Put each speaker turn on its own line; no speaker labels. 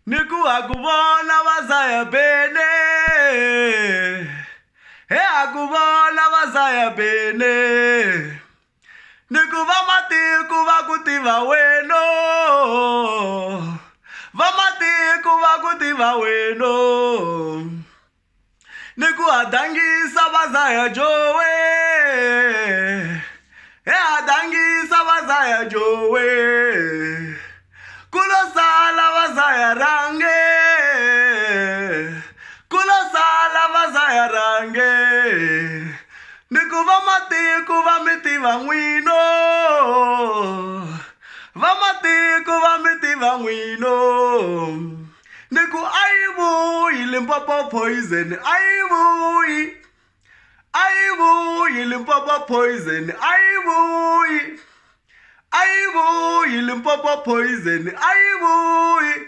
Ni ku ha ku vona va zaya bene he ha ku vona va zaya bene ni ku va matiko va ku tiva weno va matiko va ku tiva weno ni ku hadangisa va zaya jowe he hadangisa va zaya jowe ku lo sala va zaya rhange ku lo sala va zaya rhange ni ku va matiko va mi tiva n'wino va matiko va mi tiva n'wino ni ku a yi vuyi Limpopo poison a yi vuyi a yi vuyi Limpopo poison a yi vuyi a yi vuyi Limpopo poison a yi vuyi.